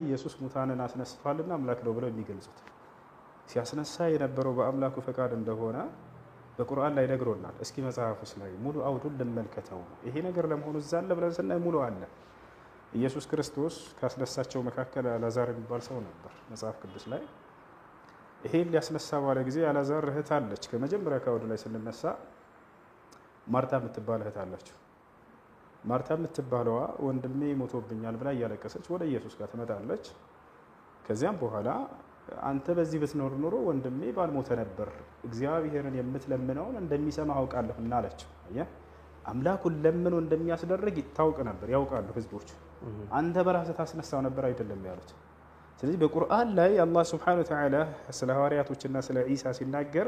ኢየሱስ ሙታንን አስነስቷልና አምላክ ነው ብለው የሚገልጹት። ሲያስነሳ የነበረው በአምላኩ ፈቃድ እንደሆነ በቁርአን ላይ ነግሮናል። እስኪ መጽሐፉስ ላይ ሙሉ አውዱን ልመልከተው። ይሄ ነገር ለመሆኑ እዛ አለ ብለን ስናይ ሙሉ አለ። ኢየሱስ ክርስቶስ ካስነሳቸው መካከል አላዛር የሚባል ሰው ነበር መጽሐፍ ቅዱስ ላይ። ይሄን ሊያስነሳ ባለ ጊዜ አላዛር እህት አለች። ከመጀመሪያ ከአውዱ ላይ ስንነሳ ማርታ የምትባል እህት አለችው። ማርታ የምትባለዋ ወንድሜ ሞቶብኛል ብላ እያለቀሰች ወደ ኢየሱስ ጋር ትመጣለች። ከዚያም በኋላ አንተ በዚህ ብትኖር ኖሮ ወንድሜ ባልሞተ ነበር፣ እግዚአብሔርን የምትለምነውን እንደሚሰማ አውቃለሁና አለችው። አየህ፣ አምላኩን ለምኖ እንደሚያስደርግ ይታወቅ ነበር፣ ያውቃሉ ህዝቦች። አንተ በራስህ ታስነሳው ነበር አይደለም ያሉት። ስለዚህ በቁርአን ላይ አላህ سبحانه وتعالى ስለ ሐዋርያቶችና ስለ ዒሳ ሲናገር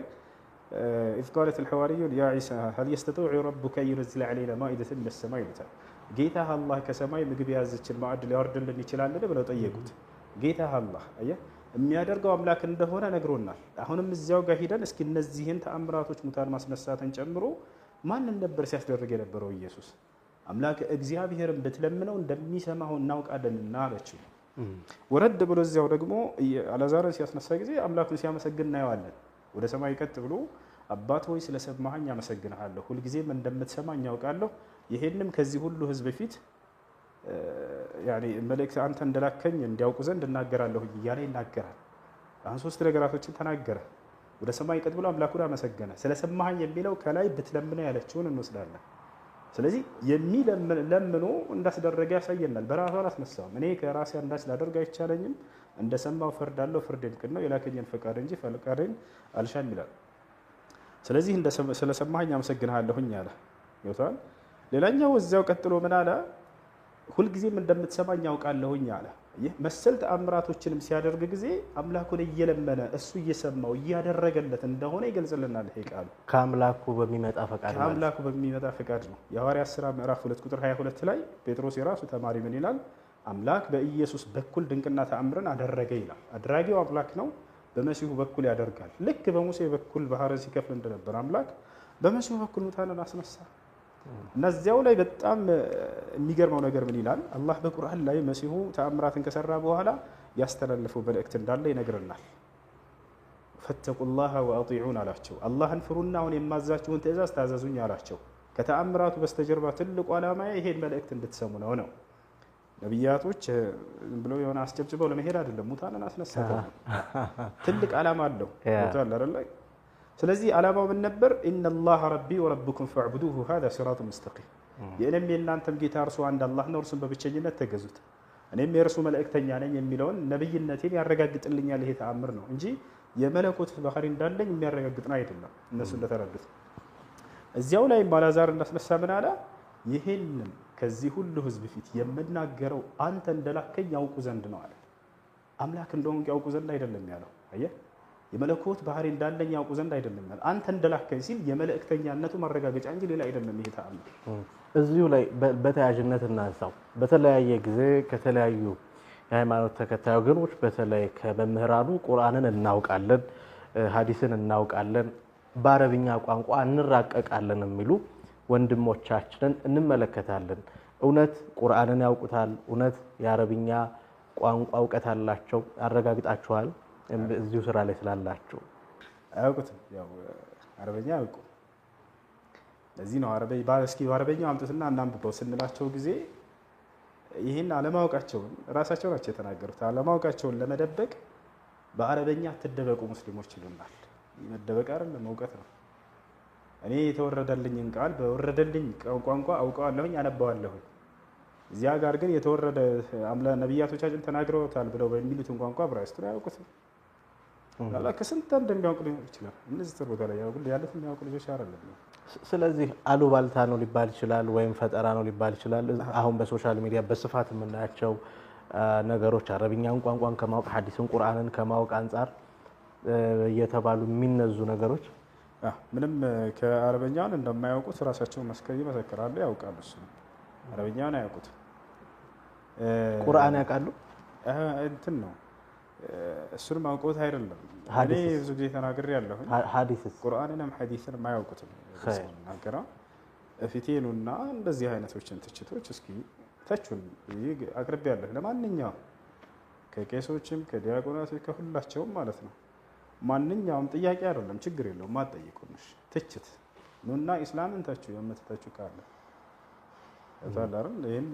إذ قالت الحواريون يا عيسى هل يستطيع ربك أن ينزل علينا مائدة من السماء ይሉታል። ጌታህ አላህ ከሰማይ ምግብ የያዘችን ማዕድ ሊያወርድልን ይችላልን ብለው ጠየቁት። ጌታህ አላህ፣ አየህ፣ የሚያደርገው አምላክ እንደሆነ ነግሮናል። አሁንም እዚያው ጋር ሂደን እስኪ እነዚህን ተአምራቶች ሙታን ማስነሳትን ጨምሮ ማንን ነበር ሲያስደርግ የነበረው ኢየሱስ? አምላክ እግዚአብሔርን ብትለምነው እንደሚሰማው እናውቃለንና አለችው። ወረድ ብሎ እዚያው ደግሞ አላዛርን ሲያስነሳ ጊዜ አምላኩን ሲያመሰግን እናየዋለን። ወደ ሰማይ ቀጥ ብሎ አባት ሆይ ስለሰማኸኝ አመሰግንሃለሁ፣ ሁልጊዜም እንደምትሰማኝ ያውቃለሁ። ይሄንም ከዚህ ሁሉ ሕዝብ ፊት መልእክት አንተ እንደላከኝ እንዲያውቁ ዘንድ እናገራለሁ እያለ ይናገራል። አሁን ሶስት ነገራቶችን ተናገረ። ወደ ሰማይ ቀጥ ብሎ አምላኩን አመሰገነ። ስለሰማኸኝ የሚለው ከላይ ብትለምነው ያለችውን እንወስዳለን። ስለዚህ የሚለምኖ እንዳስደረገ ያሳየናል። በራሱ አላስነሳውም። እኔ ከራሴ አንዳች ላደርግ አይቻለኝም፣ እንደሰማው ፈርዳለሁ፣ ፍርዴም ቅን ነው፣ የላከኝን ፈቃድ እንጂ ፈቃዴን አልሻም ይላል። ስለዚህ ስለሰማኸኝ አመሰግንሃለሁኝ አለ። ይወታል። ሌላኛው እዚያው ቀጥሎ ምን አለ? ሁልጊዜም እንደምትሰማኝ ያውቃለሁኝ አለ። ይህ መሰል ተአምራቶችንም ሲያደርግ ጊዜ አምላኩን እየለመነ እሱ እየሰማው እያደረገለት እንደሆነ ይገልጽልናል። ይሄ ቃሉ ከአምላኩ በሚመጣ ፈቃድ ማለት ከአምላኩ በሚመጣ ፈቃድ ነው። የሐዋርያት ሥራ ምዕራፍ 2 ቁጥር 22 ላይ ጴጥሮስ የራሱ ተማሪ ምን ይላል? አምላክ በኢየሱስ በኩል ድንቅና ተአምርን አደረገ ይላል። አድራጊው አምላክ ነው። በመሲሁ በኩል ያደርጋል። ልክ በሙሴ በኩል ባህርን ሲከፍል እንደነበር አምላክ በመሲሁ በኩል ሙታንን አስነሳ። እና እዚያው ላይ በጣም የሚገርመው ነገር ምን ይላል? አላህ በቁርአን ላይ መሲሁ ተአምራትን ከሰራ በኋላ ያስተላለፈው መልእክት እንዳለ ይነግረናል። ፈተቁላህ ወአጢዑን አላቸው። አላህን ፍሩና አሁን የማዛችሁን ትእዛዝ ታዘዙኝ አላቸው። ከተአምራቱ በስተጀርባ ትልቁ ዓላማ ይሄን መልእክት እንድትሰሙ ነው። ነቢያቶች ዝም ብለው የሆነ አስጨብጭበው ለመሄድ አይደለም። ሙታንን አስነሳ ትልቅ ዓላማ አለው። ሙታን አይደለ? ስለዚህ ዓላማው ምን ነበር? إن الله ربي وربكم فاعبدوه هذا صراط مستقيم። የእኔም የእናንተም ጌታ እርሱ አንድ አላህ ነው፣ እርሱን በብቸኝነት ተገዙት፣ እኔም የእርሱ መልእክተኛ ነኝ የሚለውን ነብይነቴን ያረጋግጥልኛል ይሄ ተአምር ነው እንጂ የመለኮት ባህሪ እንዳለኝ የሚያረጋግጥ ነው አይደለም። እነሱ እንደተረዱት እዚያው ላይ አላዛር እንዳስነሳ ምን አለ? ይሄንን ከዚህ ሁሉ ህዝብ ፊት የምናገረው አንተ እንደላከኝ ያውቁ ዘንድ ነው አለ። አምላክ እንደሆንክ ያውቁ ዘንድ አይደለም ያለው። አየህ፣ የመለኮት ባህሪ እንዳለኝ ያውቁ ዘንድ አይደለም ያለው። አንተ እንደላከኝ ሲል የመልእክተኛነቱ ማረጋገጫ እንጂ ሌላ አይደለም። ይሄ ተአምር እዚሁ ላይ በተያያዥነት እናንሳው። በተለያየ ጊዜ ከተለያዩ የሃይማኖት ተከታይ ወገኖች በተለይ ከመምህራኑ ቁርአንን እናውቃለን፣ ሀዲስን እናውቃለን፣ በአረብኛ ቋንቋ እንራቀቃለን የሚሉ ወንድሞቻችንን እንመለከታለን። እውነት ቁርአንን ያውቁታል? እውነት የአረብኛ ቋንቋ እውቀት አላቸው? አረጋግጣችኋል? እዚሁ ስራ ላይ ስላላችሁ። አያውቁትም። ያው አረበኛ አያውቁም። ለዚህ ነው እስኪ በአረበኛው አምጡትና እናንብበው ስንላቸው ጊዜ ይህን አለማወቃቸውን ራሳቸው ናቸው የተናገሩት። አለማወቃቸውን ለመደበቅ በአረበኛ አትደበቁ ሙስሊሞች ይሉናል። መደበቅ አይደለም እውቀት ነው። እኔ የተወረደልኝን ቃል በወረደልኝ ቋንቋ አውቀዋለሁኝ፣ አነባዋለሁኝ። እዚያ ጋር ግን የተወረደ ነቢያቶቻችን ተናግረውታል ብለው በሚሉትን ቋንቋ ዕብራይስጡን አያውቁትም። ከስንት አንድ የሚያውቅ ሊኖር ይችላል። እነዚህ ጥሩ ቦታ ላይ ያሉት የሚያውቁ ልጆች አይደለም። ስለዚህ አሉባልታ ነው ሊባል ይችላል፣ ወይም ፈጠራ ነው ሊባል ይችላል። አሁን በ social media በስፋት የምናያቸው ነገሮች አረብኛን ቋንቋን ከማወቅ፣ ሐዲስን ቁርአንን ከማወቅ አንጻር እየተባሉ የሚነዙ ነገሮች ምንም ከአረበኛውን እንደማያውቁት ራሳቸው ይመሰክራሉ፣ ያውቃሉ። እሱ አረበኛውን አያውቁትም። ቁርአን ያውቃሉ። እንትን ነው፣ እሱንም አውቀውት አይደለም። እኔ ብዙ ጊዜ ተናግሬ ያለሁኝ ሐዲስስ? ቁርአንንም ሐዲስንም አያውቁትም። ናገረው ፊቴኑና እንደዚህ አይነቶችን ትችቶች እስኪ ተቹን አቅርቤ ያለሁ። ለማንኛውም ከቄሶችም ከዲያቆናቶች ከሁላቸውም ማለት ነው። ማንኛውም ጥያቄ አይደለም፣ ችግር የለውም አትጠይቁንሽ። ትችት ኑና ኢስላምን ተቹ፣ የምትተቹ ካለ ታላርም ይህን